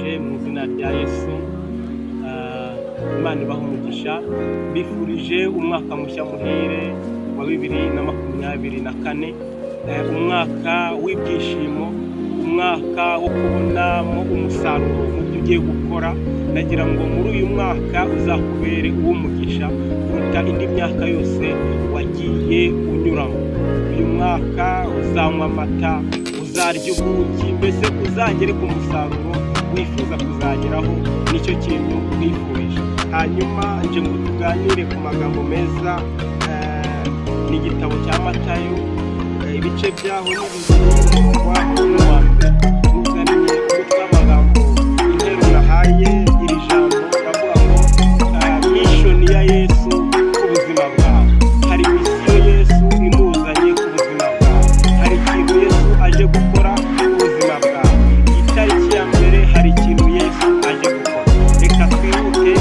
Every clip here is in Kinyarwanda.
Ndabasuhuje mu izina rya Yesu. Imana ibaha umugisha. Mbifurije umwaka mushya muhire wa 2024, umwaka w'ibyishimo, umwaka wo kubonamo umusaruro mu byo ugiye gukora. Ndagira ngo muri uyu mwaka uzakubere uw'umugisha kuruta indi myaka yose wagiye unyuramo. Uyu mwaka uzanywa amata, uzarya ubuki, mbese uzagere ku musaruro wifuza kuzageraho. Nicyo kintu nkwifurije. Hanyuma nje ngo tuganire ku magambo meza, ni igitabo cya Matayo, ibice byaho ni bibiri, umurongo waho ni uwa mbere. Nkuzaniye umutwe w'amagambo, interuro nahaye iri jambo iravuga ngo mission ya Yesu ku buzima bwawe. Hari mission Yesu imuzanye ku buzima bwawe, hari ikintu Yesu aje gukora ku buzima bwawe. Iyi tariki ya mbere hari ikintu Yesu aje gukora. Reka twihute,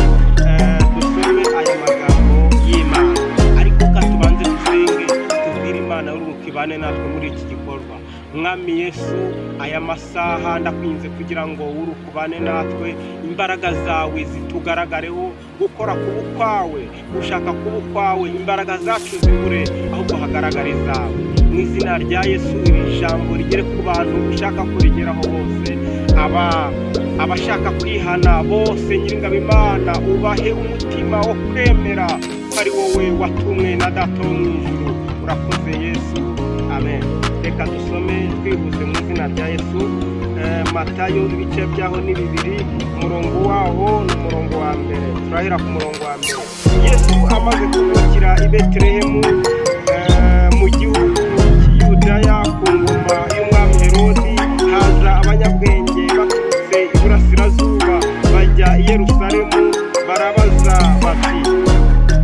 dusome aya magambo y'Imana, ariko ka tubanze dusenge, tubwire Imana y'uruhuko ibane natwe muri iki gikorwa. Mwami Yesu, aya masaha ndakwinze kugira ngo urukubane natwe, imbaraga zawe zitugaragareho, gukora kuba ukwawe, gushaka kuba ukwawe, imbaraga zacu zibure ahubwo hagaragara izawe. Mu izina rya Yesu, iri jambo rigere ku bantu ushaka kurigeraho bose, aba abashaka kwihana bose. Nyiringabo Imana, ubahe umutima wo kwemera ko ari wowe watumwe na Data wo mu ijuru. Urakoze Yesu, amen. Reka dusome twihuse mu izina rya Yesu. Matayo, ibice byaho ni bibiri, umurongo waho ni umurongo wa mbere. Turahera ku murongo wa mbere. Yesu amaze kuvukira i Betelehemu, mu gihugu cy'Iyudaya, ku ngoma y'umwami Herodi, haza abanyabwenge baturutse iburasirazuba, bajya i Yerusalemu, barabaza bati: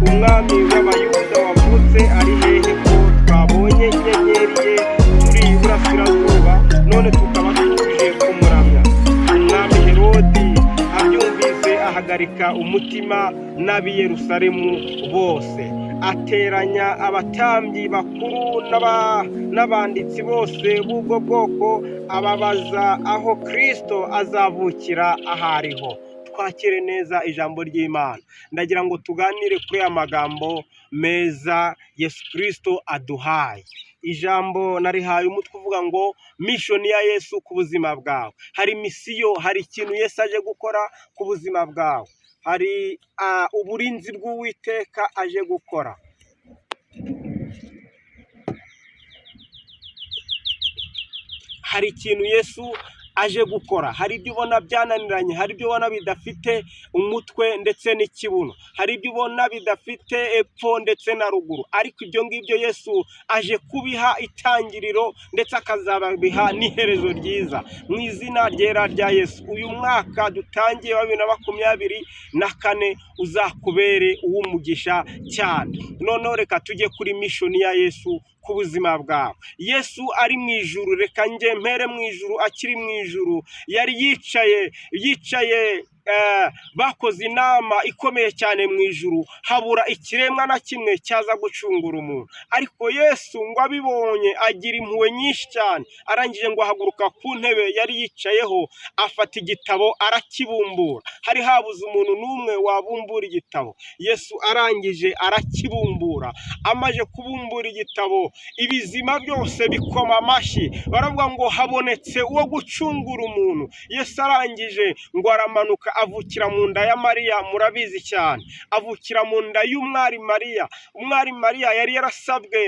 "Umwami w'Abayuda wavutse ari hehe, ko twabonye inyenyeri ye turi iburasirazuba, none tukaba tuje kumuramya?" Umwami Herodi abyumvise ahagarika umutima n'ab'i Yerusalemu bose. Ateranya abatambyi bakuru n'abanditsi bose b'ubwo bwoko, ababaza aho Kristo azavukira aho ariho. Twakire neza ijambo ry'Imana. Ndagira ngo tuganire kuri aya magambo meza Yesu Kristo aduhaye. Ijambo narihaye umutwe uvuga ngo mission ya Yesu ku buzima bwawe. Hari mission, hari ikintu Yesu aje gukora ku buzima bwawe, hari uburinzi bw'Uwiteka aje gukora. Hari ikintu Yesu aje gukora. Hari ibyo ubona byananiranye, hari ibyo ubona bidafite umutwe ndetse n'ikibuno, hari ibyo ubona bidafite epfo ndetse na ruguru, ariko ibyo ngibyo Yesu aje kubiha itangiriro ndetse akazabiha n'iherezo ryiza mu izina ryera rya Yesu. Uyu mwaka dutangiye wa 2024 uzakubere uw'umugisha cyane. Noneho reka tujye kuri mission ya Yesu ku buzima bwawe. Yesu ari mu ijuru, reka njye mpere mu ijuru. Akiri mu ijuru yari yicaye, bakoze inama ikomeye cyane mu ijuru, habura ikiremwa na kimwe cyaza gucungura umuntu. Ariko Yesu ngo abibonye agira impuhwe nyinshi cyane. Arangije ngo ahaguruka ku ntebe yari yicayeho, afata igitabo arakibumbura. Hari habuze umuntu n'umwe wabumbura igitabo. Yesu arangije arakibumbura. Amaze kubumbura igitabo, ibizima byose bikoma amashyi, baravuga ngo habonetse uwo gucungura umuntu. Yesu arangije ngo aramanuka, avukira mu nda ya Mariya. Murabizi cyane, avukira mu nda y'umwari Mariya. Umwari Mariya yari yarasabwe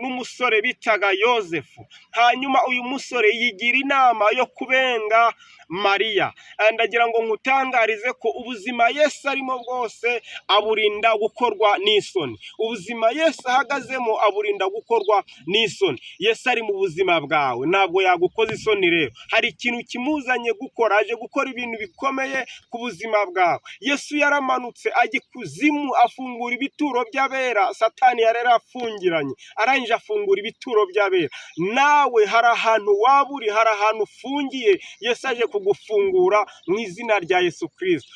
n'umusore bitaga Yozefu. Hanyuma uyu musore yigira inama yo kubenga Mariya. Ndagira ngo nkutangarize ko ubuzima Yesu arimo bwose aburinda gukorwa n'isoni. Ubuzima Yesu ahagazemo aburinda gukorwa n'isoni. Yesu ari mu buzima bwawe, ntabwo yagukoza isoni. Rero hari ikintu kimuzanye gukora, aje gukora ibintu bikomeye ku buzima bwawe. Yesu yaramanutse ajya ikuzimu, afungura ibituro by'abera Satani yari yarafungiranye. Arangije afungura ibituro by'abera. Nawe hari ahantu waba uri, hari ahantu ufungiye, Yesu aje kugufungura mu izina rya Yesu Kristo.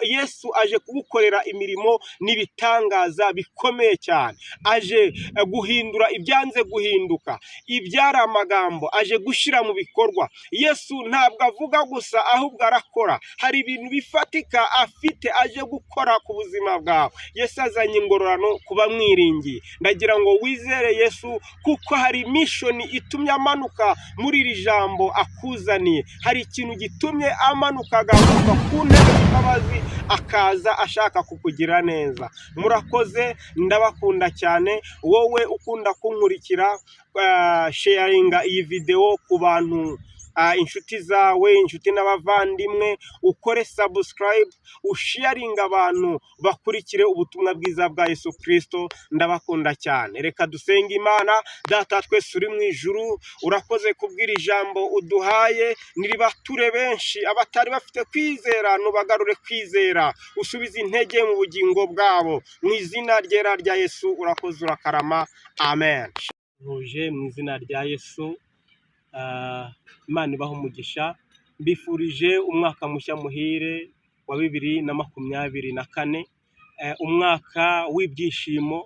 Yesu aje kugukorera imirimo n'ibitangaza bikomeye cyane. Aje guhindura ibyanze guhinduka, ibyari amagambo aje gushyira mu bikorwa. Yesu ntabwo avuga gusa, ahubwo arakora. Hari ibintu bifatika afite aje gukora ku buzima bwawe. Yesu azanye ingororano ku bamwiringiye. Ndagira ngo wizere Yesu, kuko hari mission itumye amanuka muri iri jambo akuzaniye. Hari ikintu gitumye amanuka agahaguruka ku ntebe y'imbabazi, akaza ashaka kukugira neza. Murakoze, ndabakunda cyane. Wowe ukunda kunkurikira, sharinga iyi videwo ku bantu, inshuti zawe, inshuti n'abavandimwe, ukore subscribe, usharinga abantu bakurikire ubutumwa bwiza bwa Yesu Kristo. Ndabakunda cyane. Reka dusenge Imana. Data twese uri mu ijuru, urakoze kubwira ijambo uduhaye. Niribature benshi abatari bafite kwizera, nubagarure kwizera, usubize intege mu bugingo bwabo mu izina ryera rya Yesu. Urakoze, urakarama, amen. Ntuje mu izina rya Yesu. Imana ibaha umugisha. Mbifurije umwaka mushya muhire wa 2024, umwaka w'ibyishimo,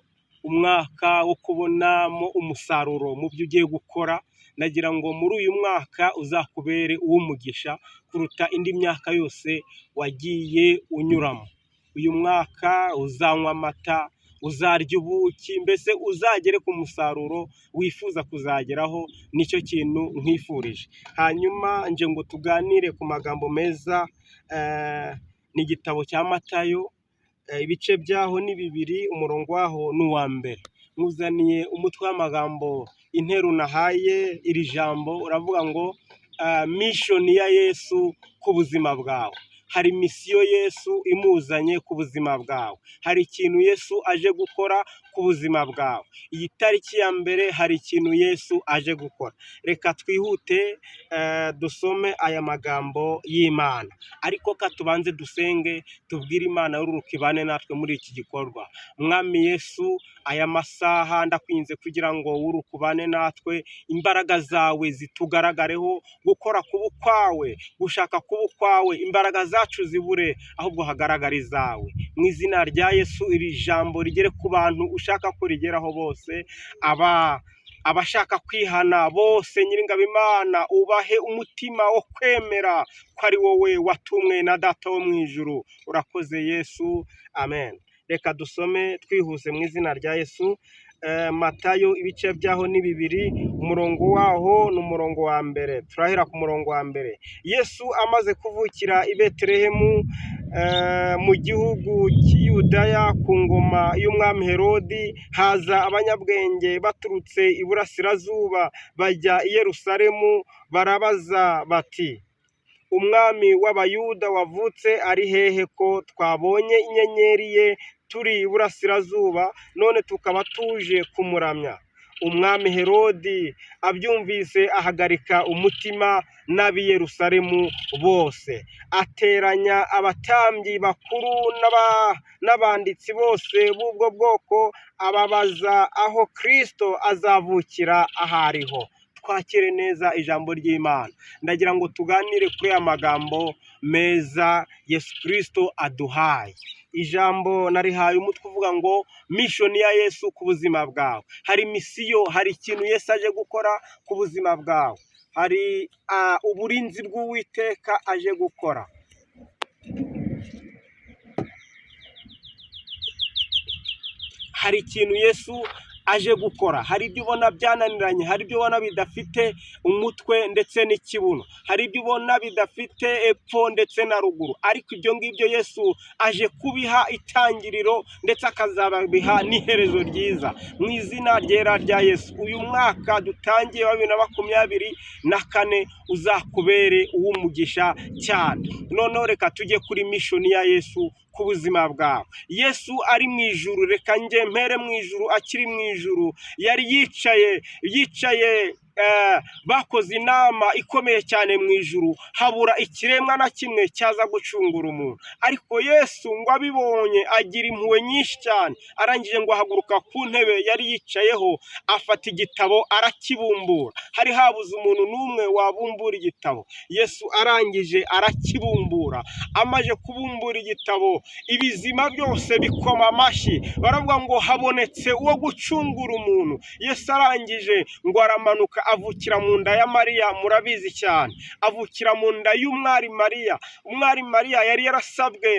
umwaka wo kubonamo umusaruro mu byo ugiye gukora. Ndagira ngo muri uyu mwaka uzakubere uw'umugisha kuruta indi myaka yose wagiye unyuramo. Uyu mwaka uzanywa amata, uzarya ubuki, mbese uzagere ku musaruro wifuza kuzageraho. Nicyo kintu nkwifurije. Hanyuma nje ngo tuganire ku magambo meza. Ni igitabo cya Matayo, ibice byaho ni bibiri, umurongo waho ni uwa mbere. Nkuzaniye umutwe w'amagambo, intero nahaye iri jambo uravuga ngo mission ya Yesu ku buzima bwawe. Hari mission Yesu imuzanye ku buzima bwawe, hari ikintu Yesu aje gukora ku buzima bwawe. Iyi tariki ya mbere hari ikintu Yesu aje gukora. Reka twihute, dusome aya magambo y'Imana, ariko ka tubanze dusenge, tubwire Imana y'ururuka ibane natwe muri iki gikorwa. Mwami Yesu, aya masaha ndakwinze kugira ngo wuruke ubane natwe, imbaraga zawe zitugaragareho, gukora kuba kwawe, gushaka kuba kwawe, imbaraga zacu zibure, ahubwo hagaragara izawe. Mu izina rya Yesu, iri jambo rigere ku bantu ushaka ko rigeraho bose, aba abashaka kwihana bose. Nyiringabo Imana, ubahe umutima wo kwemera ko ari wowe watumwe na Data wo mu ijuru. Urakoze Yesu, amen. Reka dusome twihuse mu izina rya Yesu. Matayo, ibice byaho ni bibiri, umurongo waho ni umurongo wa mbere. Turahera ku murongo wa mbere. Yesu amaze kuvukira i Betelehemu mu gihugu cy'Iyudaya ku ngoma y'umwami Herodi, haza abanyabwenge baturutse iburasirazuba, bajya i Yerusalemu, barabaza bati: "Umwami w'Abayuda wavutse ari hehe, ko twabonye inyenyeri ye turi iburasirazuba, none tukaba tuje kumuramya?" Umwami Herodi abyumvise ahagarika umutima n'ab'i Yerusalemu bose. Ateranya abatambyi bakuru n'abanditsi bose b'ubwo bwoko, ababaza aho Kristo azavukira aho ariho. Twakire neza ijambo ry'Imana. Ndagira ngo tuganire kuri aya magambo meza Yesu Kristo aduhaye. Ijambo narihaye umutwe uvuga ngo mission ya Yesu ku buzima bwawe. Hari mission, hari ikintu Yesu aje gukora ku buzima bwawe, hari uburinzi bw'Uwiteka aje gukora. Hari ikintu Yesu aje gukora. Hari ibyo ubona byananiranye, hari ibyo ubona bidafite umutwe ndetse n'ikibuno, hari ibyo ubona bidafite epfo ndetse na ruguru, ariko ibyo ngibyo Yesu aje kubiha itangiriro ndetse akazabiha n'iherezo ryiza mu izina ryera rya Yesu. Uyu mwaka dutangiye wa 2024 uzakubere uw'umugisha cyane. Noneho reka tujye kuri mission ya Yesu ku buzima bwawe. Yesu ari mu ijuru, reka njye mpere mu ijuru, akiri mu ijuru yari yicaye Bakoze inama ikomeye cyane mu ijuru, habura ikiremwa na kimwe cyaza gucungura umuntu. Ariko Yesu ngo abibonye agira impuhwe nyinshi cyane. Arangije ngo ahaguruka ku ntebe yari yicayeho, afata igitabo arakibumbura. Hari habuze umuntu n'umwe wabumbura igitabo. Yesu arangije arakibumbura. Amaze kubumbura igitabo, ibizima byose bikoma amashyi, baravuga ngo habonetse uwo gucungura umuntu. Yesu arangije ngo aramanuka, avukira mu nda ya Mariya. Murabizi cyane, avukira mu nda y'umwari Mariya. Umwari Mariya yari yarasabwe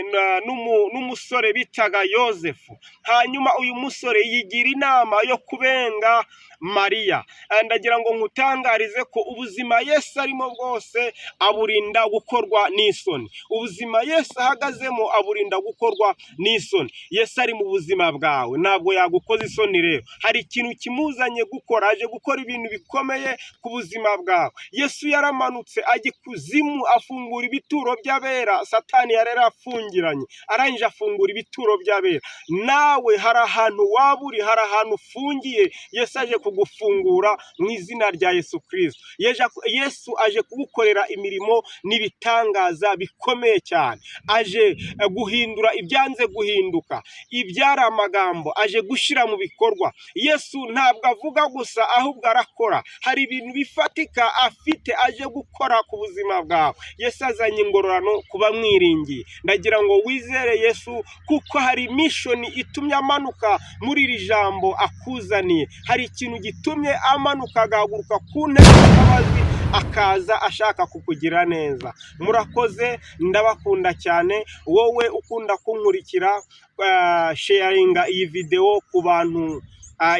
n'umusore bitaga Yosefu. Hanyuma uyu musore yigira inama yo kubenga Mariya. Ndagira ngo nkutangarize ko ubuzima Yesu arimo bwose aburinda gukorwa n'isoni. Ubuzima Yesu ahagazemo aburinda gukorwa n'isoni. Yesu ari mu buzima bwawe, ntabwo yagukoza isoni. Rero hari ikintu kimuzanye gukora, aje gukora ibintu bikomeye ku buzima bwawe. Yesu yaramanutse ajya ikuzimu, afungura ibituro by'abera Satani yari yarafungiranye. Arangije afungura ibituro by'abera. Nawe hari ahantu waba uri, hari ahantu ufungiye, Yesu aje kugufungura mu izina rya Yesu Kirisito. Yesu aje kugukorera imirimo n'ibitangaza bikomeye cyane. Aje guhindura ibyanze guhinduka, ibyari amagambo aje gushyira mu bikorwa. Yesu ntabwo avuga gusa, ahubwo arakora. Hari ibintu bifatika afite aje gukora ku buzima bwawe. Yesu azanye ingororano ku bamwiringiye. Ndagira ngo wizere Yesu, kuko hari mission itumye amanuka muri iri jambo akuzaniye. Hari ikintu gitumye amanuka, agahaguruka ku ntebe y'imbabazi, akaza ashaka kukugira neza. Murakoze, ndabakunda cyane. Wowe ukunda kunkurikira, sharinga iyi videwo ku bantu,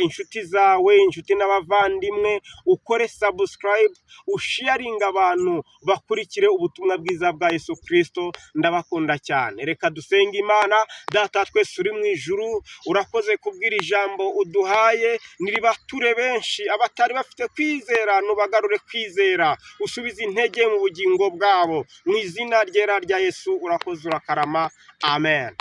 inshuti zawe, inshuti n'abavandimwe, ukore subscribe, usharinga abantu bakurikire ubutumwa bwiza bwa Yesu Kirisito. Ndabakunda cyane. Reka dusenge Imana. Data twese uri mu ijuru, urakoze kubwira ijambo uduhaye. Niribature benshi abatari bafite kwizera, nubagarure kwizera, usubize intege mu bugingo bwabo, mu izina ryera rya Yesu. Urakoze, urakarama. Amen.